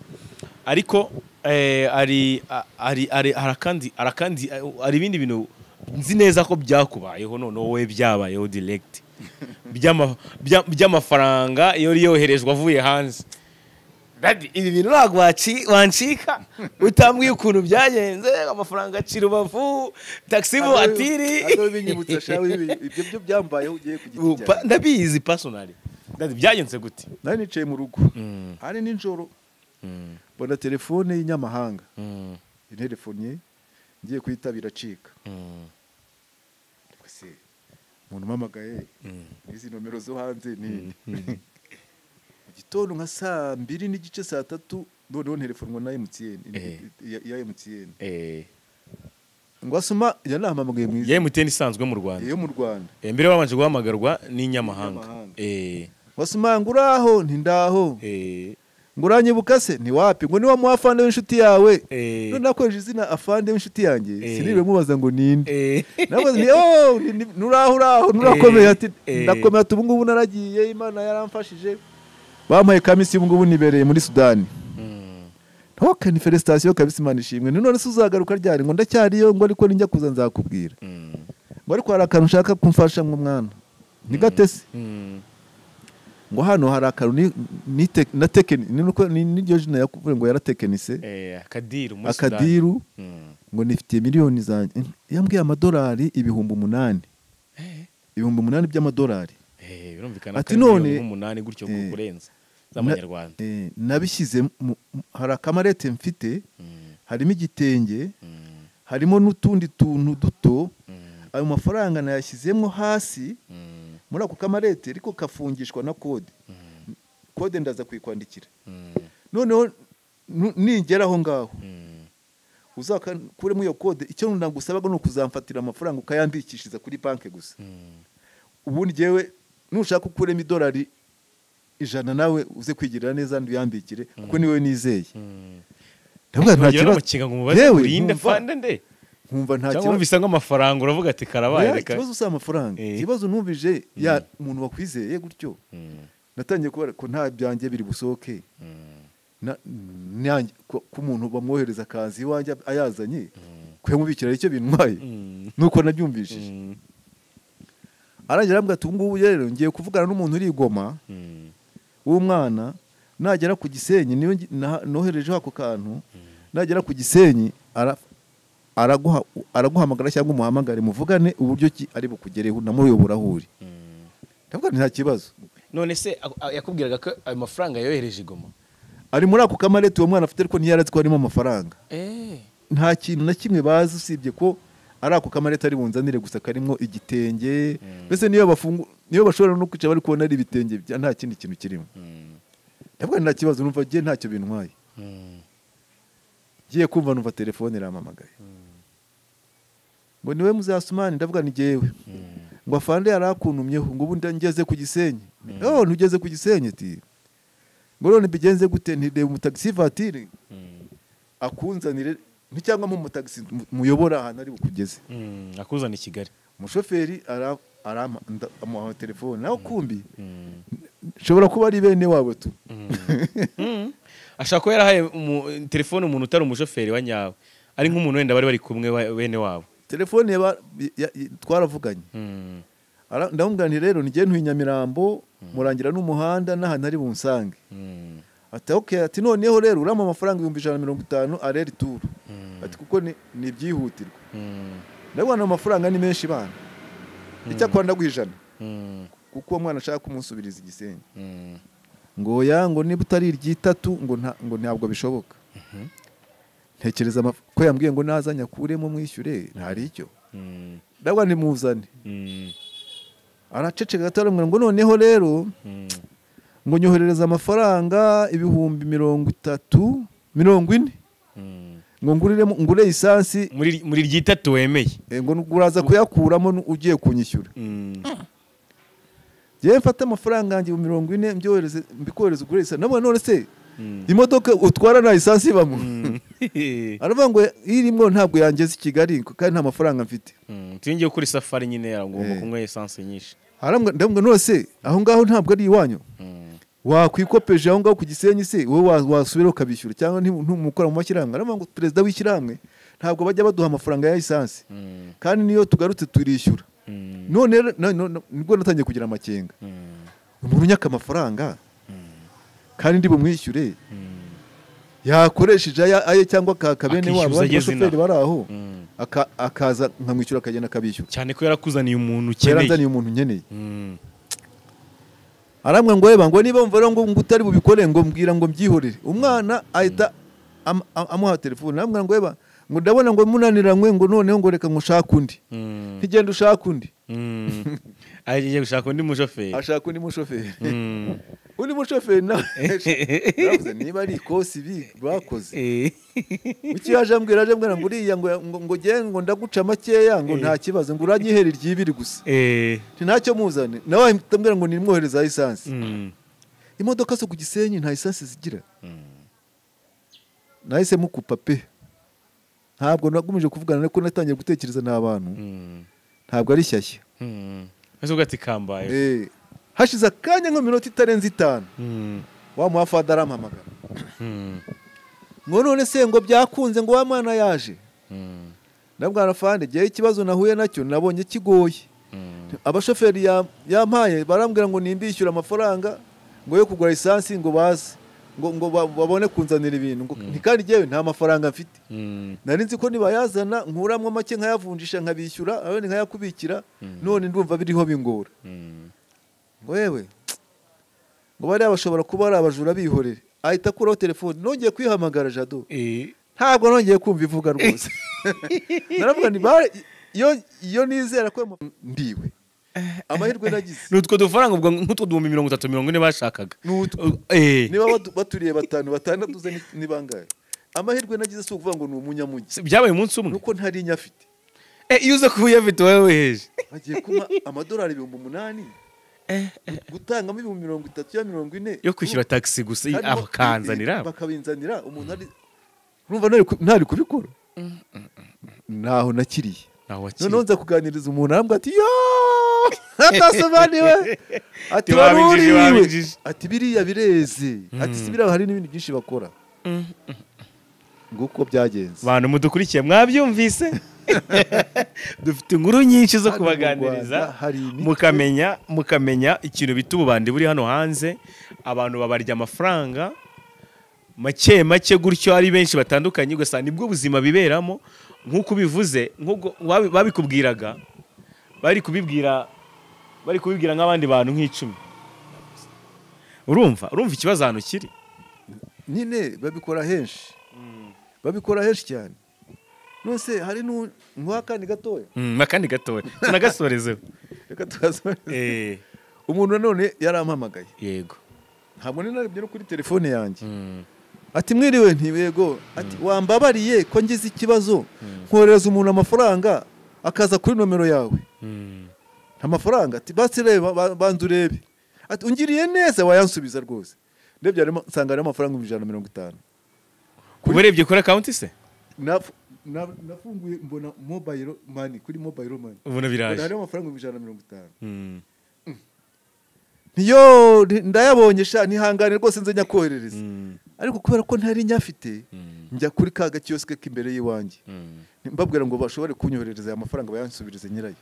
ariko ari ari ari harakandi harakandi hari ibindi bintu nzi neza ko byakubayeho, noneho wowe byabayeho direct, by'amafaranga iyo yoherejwe avuye hanze. Daddy, ibi bintu ntabwo wancika utambwiye ukuntu byagenze. Amafaranga aci Rubavu, taxi voiture. Aho binyibutsa shawe, ibyo byo byambayeho ugiye ku giti cyanjye. Ndabizi personally. Daddy, byagenze gute? Nari nicaye mu rugo, hari nijoro, mbona telefone y'inyamahanga interefone, ngiye kuyitaba iracika. Se umuntu umpamagaye n'izi nomero zo hanze ni mu gitondo nka saa 2:30, saa 3, noneho nterefonwa na MTN, ya MTN. Ngo asoma yanampamagaye mu Ya izina MTN isanzwe mu Rwanda? Yo mu Rwanda. Mbere babanje guhamagarwa n'inyamahanga. N'inyamahanga. Ngo asoma, ngo uraho? Nti ndaho. Ngo uranyibuka se? Nti wapi. Ngo niwa mu afande w'inshuti yawe. None nakoresheje izina afande w'inshuti yanjye, siniriwe mubaza ngo ninde. Nabaza nti: "Oh, nuraho, uraho, nurakomeye?" Ati: "Ndakomeye." Ati: "Ubu ngubu naragiye, Imana yaramfashije, bampaye kamisi, ubu ngubu nibereye muri Sudani." Ok, ni félicitations kabisa, Imana ishimwe. Ni none se uzagaruka ryari? Ngo ndacyariyo, ngo ariko ninjya kuza nzakubwira. Ngo ariko hari akantu ushaka kumfasha nk'umwana. Ni gate se? Ngo hano hari akantu na tekeni ni nuko niryo jina yakuvuye, ngo yaratekenise. Akadiru muri Sudani. Akadiru. Ngo nifitiye miliyoni zanjye, yambwiye amadolari 8000, 8000 by'amadolari. Birumvikana Ati ko ari miliyoni nk'umunani gutyo kurenza z'amanyarwanda. Nabishyize hari akamarete mfite, harimo igitenge, harimo n'utundi tuntu duto. Ayo mafaranga nayashyizemo hasi muri ako kamarete, ariko kafungishwa na code. Code ndaza kuyikwandikira. Noneho Ningera aho ngaho uzakuremo iyo kode, icyo nagusabaga ni ukuzamfatira amafaranga ukayambikishiriza kuri banki gusa. Ubundi jyewe nushaka ukuremo idolari 100 nawe uze kwigirira neza nduyambikire kuko niwe nizeye. Ndavuga nta kibazo ngo mubaze urinde fande nde nkumva nta kibazo cyangwa ngo amafaranga uravuga ati karabaye reka ikibazo usaba amafaranga ikibazo numvije ya umuntu wakwizeye gutyo. Natangiye kubara ko nta byanjye biri busohoke ko umuntu bamwohereza akazi iwanjye ayazanye kuyamubikira icyo bintwaye nuko nabyumvishije. Arangira arambwira ati ubungubu rero ngiye kuvugana n'umuntu uri Goma w'umwana, nagera ku Gisenyi niyo noherejeho ako kantu, nagera ku Gisenyi araguhamagara cyangwa umuhamagare muvugane uburyo ki ari bukugereho namuyobora aho uri. Ndavuga nta kibazo. None se yakubwiraga ko ayo mafaranga yohereje Goma ari muri ako kamareti uwo mwana afite, ariko ntiyarazi ko harimo amafaranga. Nta kintu na kimwe bazi usibye ko ari ako kamareti ari bunzanire gusa karimo igitenge. Mbese niyo bafungu niyo bashobora no kwica bari kubona ari ibitenge, nta kindi kintu kirimo. Ndavuga nta kibazo numva giye ntacyo bintwaye. Giye kumva numva telefone iramamagaye. Ngo niwe muzasumani, ndavuga ni jewe. Ngo afande yarakuntumyeho ngo ubu ngeze ku Gisenyi. Oh ntugeze ku Gisenyi ati ngo none bigenze gute, ntireba umutaxi vatire akunzanire cyangwa mu mutaxi muyobora ahantu ari bukugeze. Akuzana i Kigali. Umushoferi amuha telefone naho kumbi shobora kuba ari bene wabo tu. Ashaka ko yarahaye telefone umuntu utari umushoferi wa nyawe, ari nk'umuntu wenda bari bari kumwe bene wabo. Telefone twaravuganye. Ndamubwira nti rero ngiye ntuye Nyamirambo murangira n'umuhanda n'ahantu ari bunsange. Ati okay, ati noneho rero urampa amafaranga 150,000 areri tour. Ati kuko ni byihutirwa. Ndabona amafaranga ni menshi bana. Icyakora ndaguha 100. Kuko uwo mwana ashaka kumusubiriza Igisenyi. Ngo ya ngo niba utari iryitatu ngo ntabwo bishoboka. Ntekereza ko yambwiye ngo nazanya kuremo mwishyure ntari icyo. Ndabona nimuzane. Araceceka gato aramubwira ngo noneho rero ngo nyoherereza amafaranga 30,000 40,000 ngo nguriremo ngure isansi muri ryitatu wemeye ngo uraza kuyakuramo ugiye kunyishyura. Jewe mfata amafaranga yanjye 40 mbyohereze mbikohereze ugure isansi. Nabona none se imodoka utwara na isansi ibamo. Aravuga ngo irimo ntabwo yangeze i Kigali kandi nta mafaranga mfite. Tingiye kuri safari nyine yarangomba kunywa essence nyinshi. Arambwira none se aho ngaho ntabwo ari iwanyu. Wakwikopeje aho ngaho ku Gisenyi se wowe wasubira ukabishyura cyangwa ntumukora mu mashyirahamwe. Aravuga ngo perezida w'ishyirahamwe ntabwo bajya baduha amafaranga ya essence. Kandi niyo tugarutse turishyura. None nibwo natangiye kugira amakenga. Umuntu unyaka amafaranga kandi ndi bumwishyure yakoresheje aye cyangwa kabene wabo abashoferi bari aho akaza nkamwishyura akagenda akabishyura. Cyane ko yarakuzaniye umuntu ukeneye. Yaranzaniye umuntu nkeneye. Arambwa ngo eba ngo niba umva ngo utari bubikore ngo mbwira ngo mbyihorere. Umwana ahita amuha telefone arambwira ngo eba ngo ndabona ngo munaniranywe ngo noneho ngo reka ngushaka undi. Ntigenda ushaka undi. Agiye gushaka undi mushoferi. Ashaka undi mushoferi. Undi mushoferi nawe navuze niba ari ikosi bi bakoze. Uki yaje ambwira ngo uriya ngo ngo ngo ndaguca makeya ngo nta kibazo ngo uranyihera iryibiri gusa. Nti ntacyo muzane. Nawe ambwira ngo nimwohereza essence. Imodoka zo ku Gisenyi nta essence zigira. Nahise mukupa pe. Ntabwo nagumije kuvugana ariko natangiye gutekereza n'abantu. Ntabwo ari shyashya. Ese ugati kambaye. Hashize akanya nko minota itarenze 5. Wa muhafada arampamagara. Ngo none se ngo byakunze ngo wa mwana yaje. Ndabwana fande giye ikibazo nahuye nacyo nabonye kigoye. Abashoferi yampaye barambwira ngo nimbishyura amafaranga ngo yo kugura essence ngo baze ngo babone kunzanira ibintu ngo kandi jewe nta mafaranga mfite. Nari nzi ko nibayazana nkuramwe make nkayavunjisha nkabishyura abone nkayakubikira none ndumva biriho bingora. Ngo yewe ngo bari abashobora kuba ari abajura bihorere. Ahita akuraho telefone nongeye kwihamagara Jado. Ntabwo nongeye kumva ivuga rwose. Naravuga nti iyo nizera ko ndiwe. Amahirwe nagize Nutwo dufaranga ubwo nk'utwo 30,000 40 bashakaga. Nutwo. Niba baturiye 5 6 ze ni bangahe? Amahirwe nagize si ukuvuga ngo ni umunyamujyi. Byabaye umunsi umwe. Nuko ntari nyafite. Iyo uza kuba uyafite wowe weheje. Bagiye kuma amadolari 8,000. Gutangamo 30,000 ya 40 yo kwishyura taxi gusa abakanzanira. Bakabinzanira umuntu ari urumva ntari kubikora. Naho nakiriye. Noneho nza kuganiriza umuntu arambwira ati yo atasobanuriwe ati waruriwe ati biriya bireze ati si biriya hari n'ibindi byinshi bakora. Nguko byagenze. Bantu mudukurikiye mwabyumvise. Dufite inkuru nyinshi zo kubaganiriza mukamenya ikintu bita ububandi buri hano hanze. Abantu babarya amafaranga make make gutyo ari benshi batandukanye, ugasanga nibwo buzima biberamo. Nkuko bivuze nkuko babikubwiraga bari kubibwira nk'abandi bantu nk'icumi. Urumva ikibazo hano kiri nyine babikora henshi. Babikora henshi cyane. Nose hari n'uwakandi gatoya. Akandi gatoya. Tunagasorezeho. Reka tugasoreze. Umuntu none yarampamagaye. Yego. Ntabwo narebye no kuri telefone yanjye. Ati mwiriwe nti yego. Ati wambabariye ko ngize ikibazo nkohereza umuntu amafaranga akaza kuri nomero yawe. Nta mafaranga. Ati basi reba banza urebe. Ati ungiriye neza wayansubiza rwose. Ndebye arimo nsanga ari amafaranga 150. Urebye kuri account se? Nafunguye mbona mobile money kuri mobile money. Ubona biraje. Hari amafaranga 150. Niyo ndayabonye sha nihangane rwose nze nyakoherereza. Ariko kubera ko ntari nyafite njya kuri ka gakioske k'imbere y'iwanjye. Mbabwira ngo bashobore kunyoherereza aya mafaranga bayansubirize nyirayo.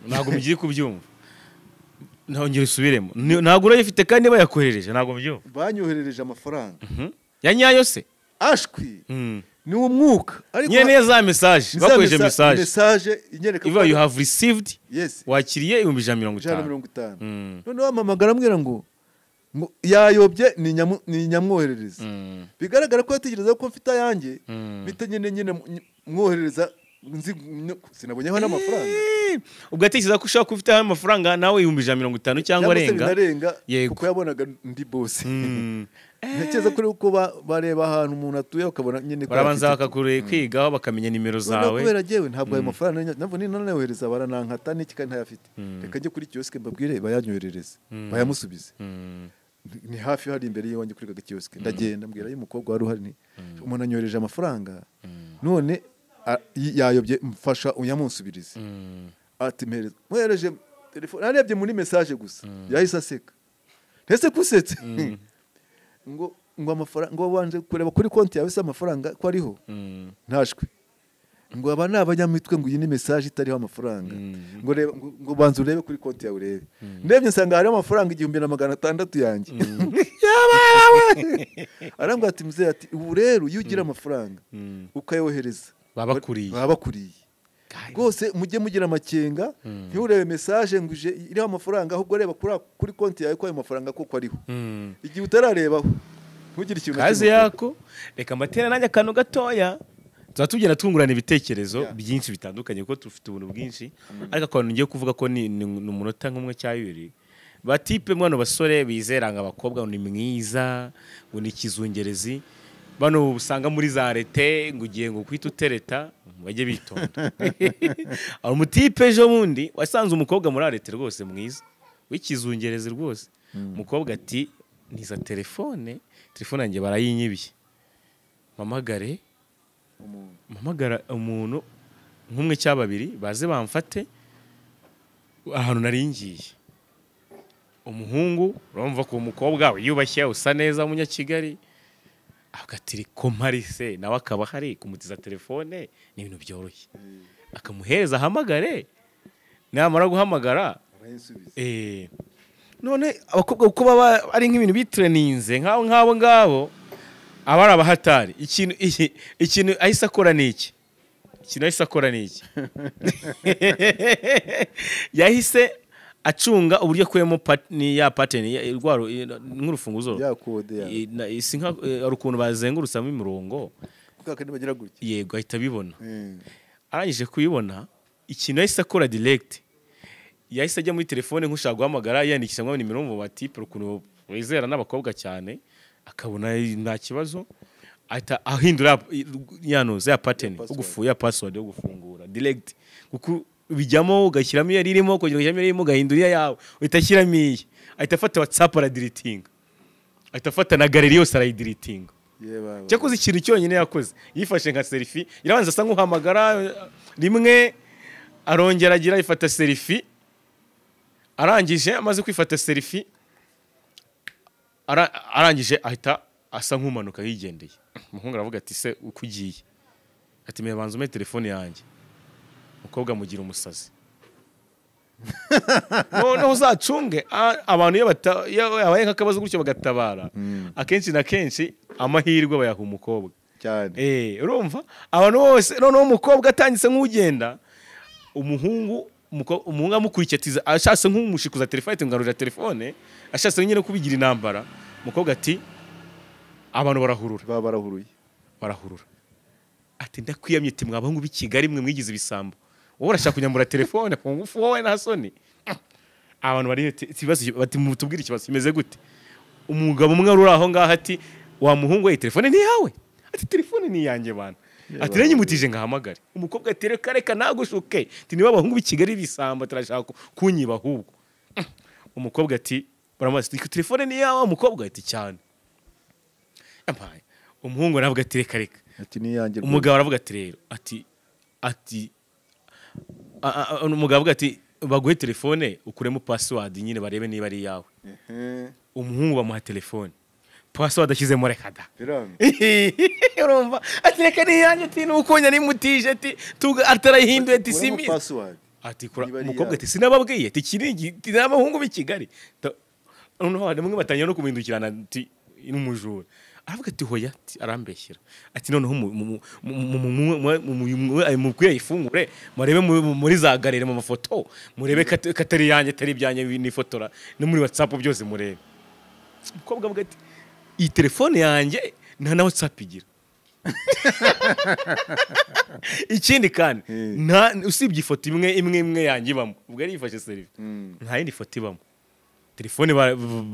Ntabwo mugiye kubyumva. Ntongere usubiremo. Ntabwo urayifite kandi bayakoherereje ntabwo mubyumva. Banyoherereje amafaranga. Ya nyayo se? Ashwi. Ni umwuka. Ariko nyene za message bakoresheje message. Message inyereka ko you have received. Yes. Wakiriye 150. None wamamagara ambwira ngo yayobye ni nyamwoherereza. Bigaragara ko yategereza ko mfite ayanjye bite nyene mwoherereza nzi sinabonyeho n'amafaranga. Ubwo atekereza ko ushaka ufite amafaranga nawe 150 cyangwa arenga. Kuko yabonaga ndi boss. Ntekereza kuri uko bareba ahantu umuntu atuye ukabona nyine ko barabanza bakakure kwigaho bakamenya nimero zawe. Kubera jewe ntabwo ayo mafaranga nabwo ni nanayohereza baranankata n'iki kandi ntayafite. Reka njye kuri kioske mbabwire bayanyoherereze bayamusubize. Ni hafi hari imbere y'iwanjye kuri ka kioske. Ndagenda mbwira y'umukobwa wari uhari umuntu anyohereje amafaranga none yayobye mfasha uyamunsubirize. Ati mpereza mwereje telefone narebye muri message gusa yahise aseka. Ntese kusetse. Ngo amafaranga ngo wanje kureba kuri konti yawe se amafaranga ko ariho ntashwe. Ngo aba nabanyamitwe ngo iyi ni message itariho amafaranga. Ngo reba ngo banza urebe kuri konti yawe urebe. Ndebye nsanga hariho amafaranga 1600 yanjye. Arambwira ati mzee ati ubu rero iyo ugira amafaranga ukayohereza babakuriye. Rwose mujye mugira amakenga ntiurebe message ngo ije iriho amafaranga ahubwo reba kuri konti yawe ko ayo mafaranga koko ariho. Igihe utararebaho ntugire ikintu kazi yako. Reka mbatera nanjye akantu gatoya tuzatugenda tungurana ibitekerezo byinshi bitandukanye kuko tufite ubuntu bwinshi. Ariko akantu ngiye kuvuga ko ni umunota nk'umwe cya bibiri. Batipe mwana basore bizeranga abakobwa ni mwiza ngo ni kizungerezi bano usanga muri za rete ngo ugiye ngo kwita utereta bajye bitonda. Ari umutipe ejo bundi wasanze umukobwa muri arete rwose mwiza w'ikizungerezi rwose. Umukobwa ati niza telefone yanjye barayinyibye mpamagara umuntu nk'umwe cya babiri baze bamfate ahantu naringiye. Umuhungu urumva ko umukobwa wiyubashye usa neza umunyakigali agatiri komarise nawe akaba hari kumutiza telefone ni ibintu byoroshye. Akamuhereza ahamagare namara guhamagara none abakobwa uko baba ari nk'ibintu bitreninze nk'abo nk'abo ngabo abari abahatari ikintu ahise akora niki yahise acunga uburyo akuyemo ni ya pattern rwaro nk'urufunguzo ya code ya isi nka ukuntu bazengurutsamo imirongo kandi bagira gutya yego ahita abibona. Arangije kuyibona ikintu yahise akora direct Yahise ajya muri telefone nk'ushaka guhamagara, yiyandikisha ngo nimero mu batipe, ukuntu wizera n'abakobwa cyane, akabona nta kibazo, ahita ahindura ya pattern yo ya password yo gufungura direct, kuko bijyamo ugashyiramo iyo irimo, ukongera ugashyiramo irimo, ugahindura iya yawe, uhita ashyiramo iye. Ahita afata WhatsApp aradiritinga, ahita afata na gallery yose arayidiritinga. Cyakoze ikintu cyonyine yakoze, yifashe nka selfie, irabanza asa nk'uhamagara rimwe, arongera agira ifata selfie, arangije amaze kwifata selfie, arangije ahita asa nk'umanuka yigendeye. Umuhungu aravuga ati se uko ugiye? Ati mebanza umpe telefone yanjye. Umukobwa amugira umusazi. Noneho uzacunge abantu iyo habaye nk'akabazo gutyo bagatabara, akenshi na kenshi amahirwe bayaha umukobwa cyane. Urumva abantu bose, noneho umukobwa atangise nk'ugenda, umuhungu amukurikiye ati ashatse nk'umushikuza telefone, ati ngarurira telefone, ashatse nyine kubigira intambara. Umukobwa ati abantu barahurura, barahurura. Ati ndakwiyamye, ati mwabahungu b'i Kigali mwe mwigize ibisambo, wowe urashaka kunyambura telefone ku ngufu wowe nta soni. Abantu bari ikibazo, bati mutubwire ikibazo kimeze gute. Umugabo umwe uri aho ngaho ati wa muhungu we telefone ni yawe? Ati telefone ni yanjye bana. Ati nanyimutije ngahamagare. Umukobwa ati reka reka nagushuke, ati niba abahungu b'i Kigali bisamba turashaka kunyiba ahubwo. Umukobwa ati baramaze telefone ni yawe? Umukobwa ati cyane. Yampaye. Umuhungu aravuga ati reka reka, ati ni yanjye. Umugabo aravuga ati rero ati umugabo avuga ati baguhe telefone ukuremo password nyine barebe niba ari yawe. Umuhungu bamuha telefone, password ashyizemo reka da. Urumva ati reka ni yanjye, ati nuko nyari mutije, ati atarahinduye, ati simi ati umukobwa ati sinababwiye, ati kiringi n'abahungu b'i Kigali. Noneho bamwe batangira no kumindukirana ati n'umujura. Aravuga ati hoya, arambeshyira. Ati noneho mukwiye ifungure murebe muri za gallery mu mafoto, murebe katari yanjye atari ibyanjye nifotora, no muri WhatsApp byose murebe. Umukobwa avuga ati iyi telefone yanjye nta na WhatsApp igira. Ikindi kandi nta usibye ifoto imwe imwe yanjye ibamo, ubwo yari yifashe selfie, nta yindi foto ibamo. Telefone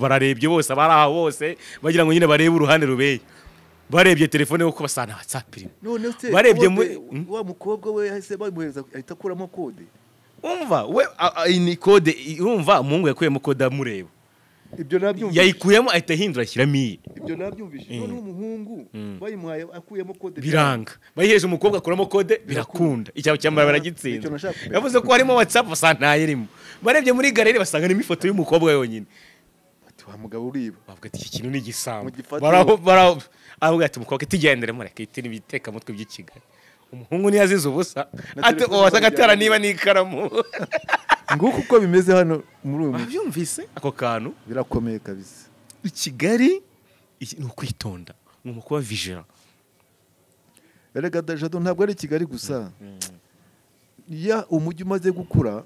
bararebye bose, abari aho bose bagira ngo nyine barebe uruhande rubeye, barebye telefone kuko basana WhatsApp irimo. None se barebye wa mukobwa we yahise bamuhereza ahita akuramo kode. Umva we ni kode, urumva umuhungu yakuyemo kode amureba. Ibyo nabyumvise. Yayikuyemo ahita ahindura ashyiramo iye. Ibyo nabyumvise. None umuhungu bayimuhaye akuyemo kode biranga. Bayiheje umukobwa akuramo kode birakunda. Icyabo cyambara baragitsinda. Yavuze ko harimo WhatsApp basanga ntayirimo. Barebye muri gallery basanga nimo ifoto y'umukobwa yonyine. Ati wa mugabo uriba. Bavuga ati iki kintu ni igisambo. Baraho avuga ati umukobwa tigendere mureke itini biteka mutwe by'i Kigali. Umuhungu niyazize ubusa. Ati wasanga atara niba n'ikaramu. Nguko uko bimeze hano muri uyu mujyi. Wabyumvise ako kantu birakomeye kabisa. I Kigali ni ukwitonda, ngomba kuba vigilant. Erega Jado ntabwo ari Kigali gusa. Ya umujyi umaze gukura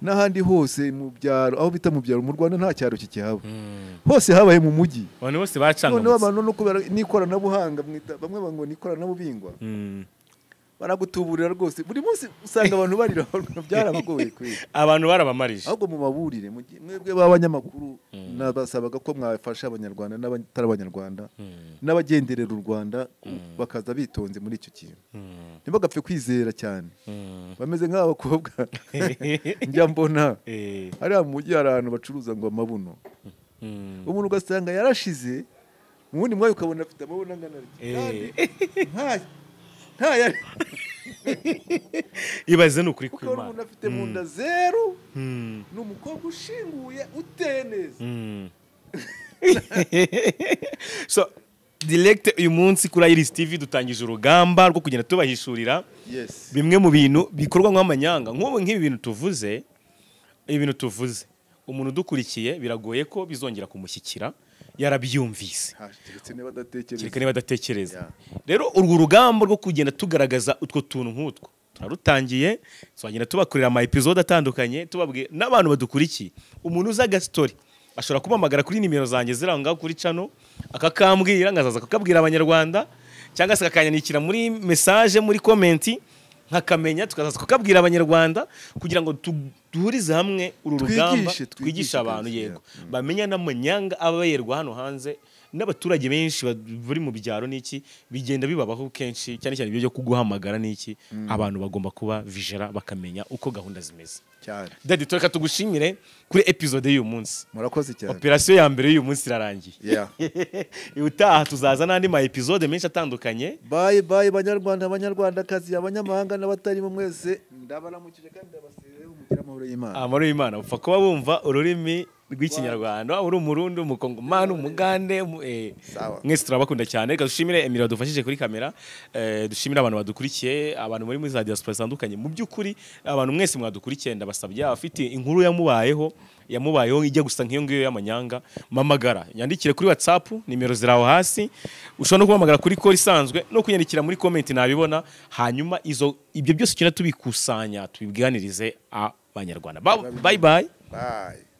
n'ahandi hose mu byaro, aho bita mu byaro mu Rwanda nta cyaro kikihaba. Hose habaye mu mujyi. Abantu bose bacangutse. None abantu no kubera n'ikoranabuhanga mwita bamwe bango n'ikoranabuhingwa. Baragutuburira rwose buri munsi usanga abantu barira byarabagoye kwe. Abantu barabamarije. Ahubwo mu maburire mwebwe b'abanyamakuru nabasabaga ko mwafasha abanyarwanda n'abatari abanyarwanda n'abagenderera u Rwanda bakaza bitonze muri icyo kintu. Ntibagapfe kwizera cyane. Bameze nk'abakobwa njya mbona hariya mu mujyi hari ahantu bacuruza ngo amabuno. Umuntu ugasanga yarashize mu wundi mwanya ukabona afite amabuno angana atya. Nta ibaze nukuri kw'Imana. Umuntu afite mu nda zero, ni umukobwa ushinguye uteye neza. So direct uyu munsi kuri Iris TV dutangije urugamba rwo kugenda tubahishurira bimwe mu bintu bikorwa nk'amanyanga. Nk'ubu nk'ibi bintu tuvuze, ibintu tuvuze umuntu udukurikiye biragoye ko bizongera kumushyikira yarabyumvise, keretse niba adatekereza. Rero urwo rugamba rwo kugenda tugaragaza utwo tuntu nk'utwo turarutangiye, tuzagenda tubakorera ama episode atandukanye, tubabwiye n'abantu badukurikiye. Umuntu uza aga story ashobora kumpamagara kuri nimero zanjye ziri aho ngaho kuri channel, akakambwira ngazaza akakabwira abanyarwanda, cyangwa se akakanyandikira muri message, muri comment, Nkakamenya, tukazaza kukabwira Abanyarwanda kugira ngo duhurize hamwe uru rugamba, Twigishe, twigishe twigishe abantu, kabisa, yego, bamenya n'amanyanga abayerwa hano hanze n'abaturage benshi bari mu byaro n'iki, bigenda bibabaho kenshi cyane cyane ibyo byo kuguhamagara n'iki. Abantu bagomba kuba vigilant, bakamenya uko gahunda zimeze. Cyane. Daddy, tureka tugushimire kuri episode y'uyu munsi. Murakoze cyane. Operasiyo ya mbere y'uyu munsi irarangiye. Ubutaha tuzaza n'andi ma episode menshi atandukanye. Bye bye, Banyarwanda, Banyarwandakazi, abanyamahanga n'abatarimo mwese, ndabaramukije kandi ndabasezeye. Mugire amahoro y'Imana. Amahoro y'Imana. Upfa kuba wumva ururimi rw'Ikinyarwanda, waba uri Umurundi, Umukongomani, Umugande, Sawa. mwese turabakunda cyane. Reka dushimire Emile wadufashije kuri kamera, dushimire abantu badukurikiye, abantu muri za diaspora zitandukanye. Mu by'ukuri abantu mwese mwadukurikiye, ndabasabye, abafite inkuru yamubayeho ijya gusa nk'iyo ngiyo y'amanyanga, mamagara, nyandikire kuri WhatsApp, nimero ziri aho hasi. Ushobora no kumpamagara kuri call isanzwe no kunyandikira muri comment, nabibona. Hanyuma izo ibyo byose tugenda tubikusanya, tubiganirize Abanyarwanda. Bye bye. Bye.